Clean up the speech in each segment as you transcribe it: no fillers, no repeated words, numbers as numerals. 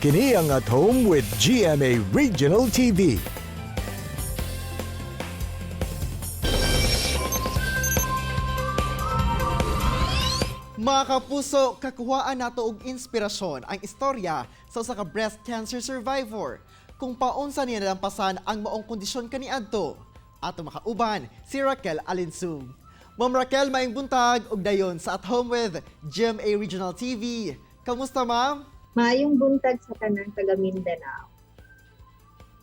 Kini ang At Home with GMA Regional TV. Mga kapuso, kakuhaan nato og inspirasyon ang istorya sa usa ka breast cancer survivor kung paunsa niya nalampasan ang maong kondisyon kaniadto. Ato makauban si Raquel Alinsug. Ma'am Raquel, maayong buntag ug dayon sa At Home with GMA Regional TV. Kamusta, ma'am? Maayong buntag sa tanang taga Mindanao.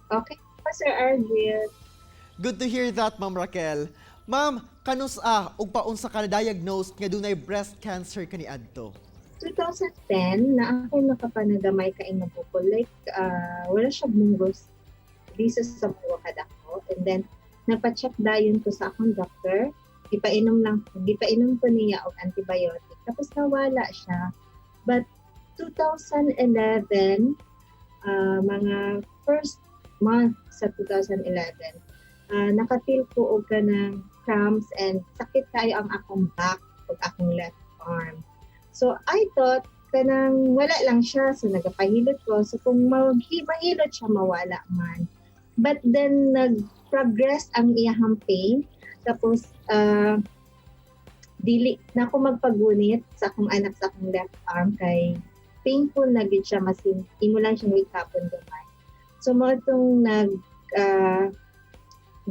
Okay pa, Sir Argel. Good to hear that, Ma'am Raquel. Ma'am, kanus-a ug paunsa ka na-diagnose nga dunay breast cancer kaniadto? 2010 na ako nakapanagamay ka bukol. Like, wala siya munggos. Bisa sa munggo kadako. And then, napacheck dayon ko sa akong doctor. Gipainom ko niya og antibiotic. Tapos nawala siya. But 2011, mga first month sa 2011, naka-feel ko og kanang cramps and sakit kayo ang akong back ug akong left arm. So I thought kanang wala lang siya, so nagapahilot ko. So kung mahilot siya, mawala man. But then nag-progress ang iyahang pain. Tapos dili na ako magpagunit sa akong anak sa akong left arm kay painful na gid siya, masin imo lang siyang wikapon gamay. So mao tong nag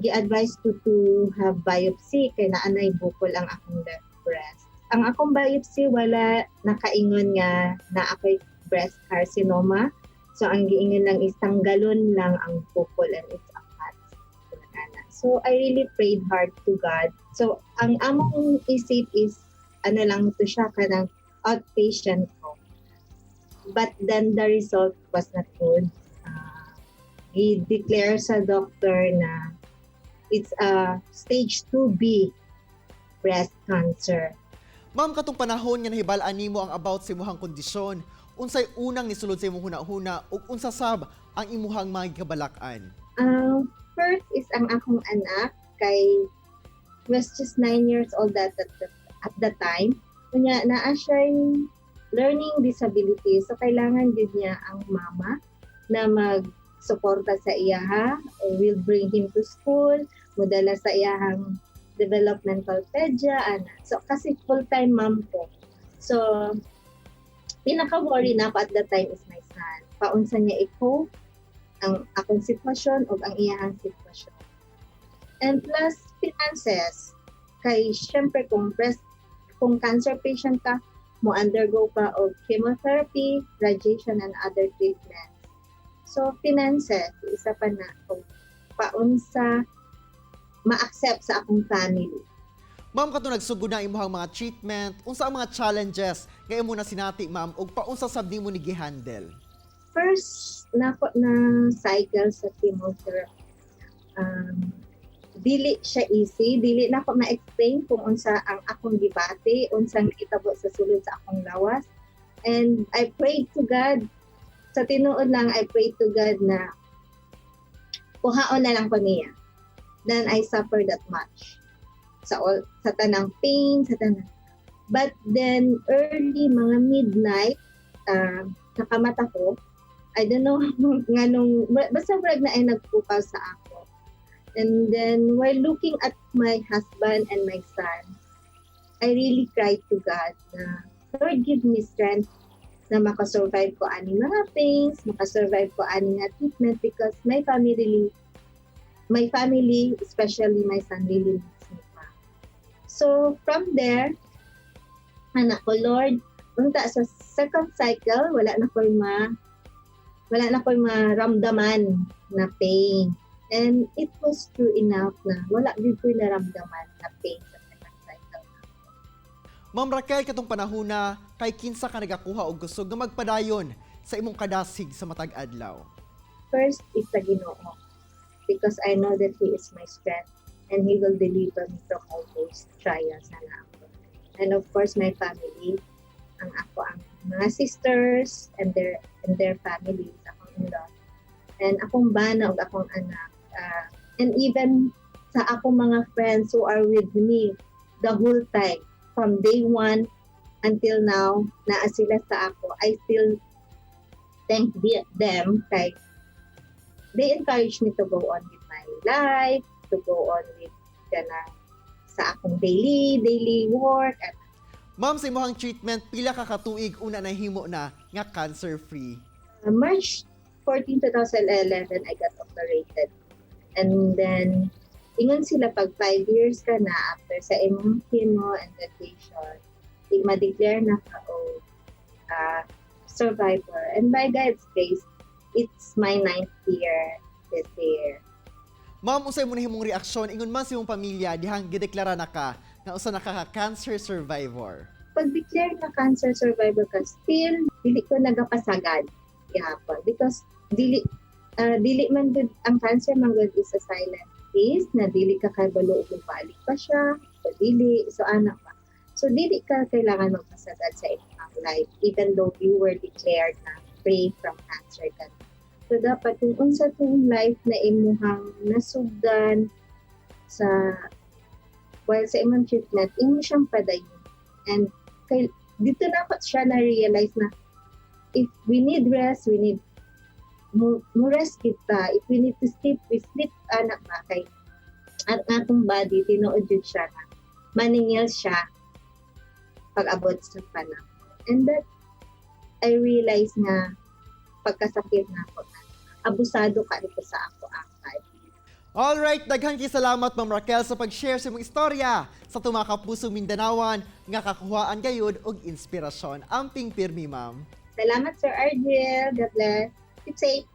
gi-advise ko to have biopsy kay naanay bukol ang akong left breast. Ang akong biopsy, wala nakaingon nga na ako'y breast carcinoma. So ang giingon lang is tanggalon lang ang bukol and it's a cut. So I really prayed hard to God. So ang among isip is ano lang to siya, kanang outpatient ko. But then the result was not good. I-declare sa doctor na it's a stage 2B breast cancer. Ma'am, katong panahon nga nahibal-an nimo ang about sa imuhang kondisyon, unsay unang nisulod sa imong hunahuna ug unsa sab ang imuhang mga gikabalak-an? First is ang akong anak kay was just 9 years old at the time. Kunya naa siya learning disability. So kailangan gid niya ang mama na mag-suporta sa iyaha, will bring him to school, modala sa iyahang developmental pedia, ana. So kasi full-time mom ko. So pinaka-worry na ako at that time is my son. Paunsa niya i-cope ang akong sitwasyon o ang iyahang sitwasyon. And plus finances. Kay syempre kung cancer patient ka, mo undergo ka og chemotherapy, radiation and other treatments. So finances, isa pa na kung paunsa ma-accept sa akong family. Ma'am, katong nagsugod na imuhang mga treatment, unsa ang mga challenges nga imo na sinati, ma'am, ug paunsa sab nimo ni gihandle? First na na cycle sa chemotherapy, dili siya easy, dili na ako ma-explain kung unsa ang akong gibati, unsang nahitabo sa sulod sa akong lawas. And I prayed to God, sa tinuod lang, I prayed to God na kuhaon na lang ko niya. Then I suffer that much. Sa all, sa tanang pain, sa tanang. But then early mga midnight, nakamata ko, I don't know nganong basta murag na ay nagpukaw sa ako. And then while looking at my husband and my son, I really cried to God na, "Lord, give me strength na makasurvive ko ani mga pains, makasurvive ko ani nga treatment because my family, especially my son, really needs me pa." So from there, anak ko, "Lord," unta sa second cycle, wala na ko'y maramdaman na pain. And it was true enough na wala gyud ko'y naramdaman na pain sa second cycle. Ma'am Raquel, katong panahona, kay kinsa ka nagakuha og kusog nga magpadayon sa imong kadasig sa matag adlaw? First is sa Ginoo because I know that He is my strength and He will deliver me from all those trials na naako. And of course, my family, ang ako ang mga sisters and their families, akong in-law, and akong bana ug akong anak. And even sa akong mga friends who are with me the whole time, from day one until now, naa sila sa ako. I still thank them kay they encourage me to go on with my life, to go on with kanang sa akong daily daily work at Ma'am, sa imong treatment, pila ka katuig una nahimo na nga cancer free? March 14, 2011, I got operated. And then, ingon sila pag 5 years ka na after sa imong chemo and radiation, di ma-declare na ka o survivor. And by God's grace, it's my ninth year this year. Ma'am, unsay mo nahimong reaksyon ingon man sa imong pamilya dihang gideklara na ka nga usa na ka cancer survivor? Pag-declare na cancer survivor ka, still, dili ko nagapasagad gihapon because dili man gud ang cancer man gud is a silent case na dili ka kabalo kung balik pa siya o dili. So ana pa, so dili ka kailangan magpasagad sa imong life even though you were declared na free from cancer ka. So dapat kung unsa tong life na imuhang nasugdan sa while sa imong treatment, imo siyang padayon. And kay dito na ako siya na-realize na if we need rest, we need mo rest kita. If we need to sleep, we sleep, anak ba, kay at atong body, tinuod jud siya na maningil siya pag abot sa panahon. And that I realize nga pagkasakit na ako na abusado ka nito sa ako ang body. Alright, daghan kay salamat, Ma'am Raquel, sa pag-share sa imong istorya sa tumakapusong Mindanawan nga kakuhaan gayud og inspirasyon. Amping pirmi, ma'am. Salamat, Sir Argel. God bless. Keep safe.